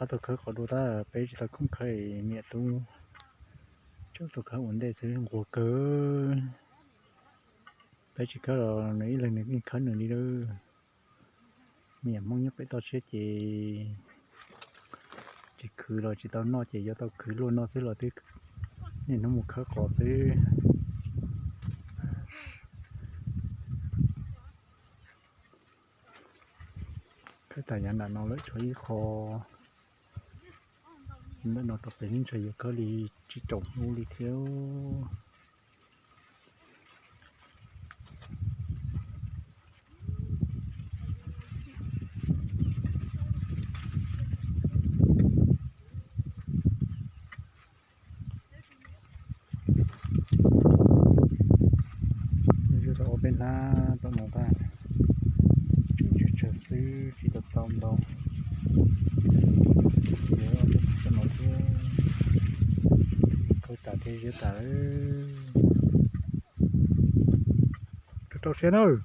Tau khawb qhov dua tab peb tsis tau khoom khawb, niam tub tsuas tau khawb ua ntej xwb nquag kawg. Peb tsis khawb los nws ib leeg nws yeej khawb nws li lawm. Niam Hmoob nyob pem toj siab ces tsis khwv los tsis tau noj ces yuav tau khwv luaj noj xwb los twb niaj hnub mus khawb qos xwb. Khawb tas yav nram no lawm tshuav ib qho. Ntawm no rau pem ntshai yuav khawb li tsib caug hnub li thiab. Zuj zus tau ob peb hnab tom no tag, tseem tsawg tsawg xwb tsis tau tau ntau. Yuav ob peb hnab tom no thiab, khawb tas thiab ziab tas. Rau rau siab nawb.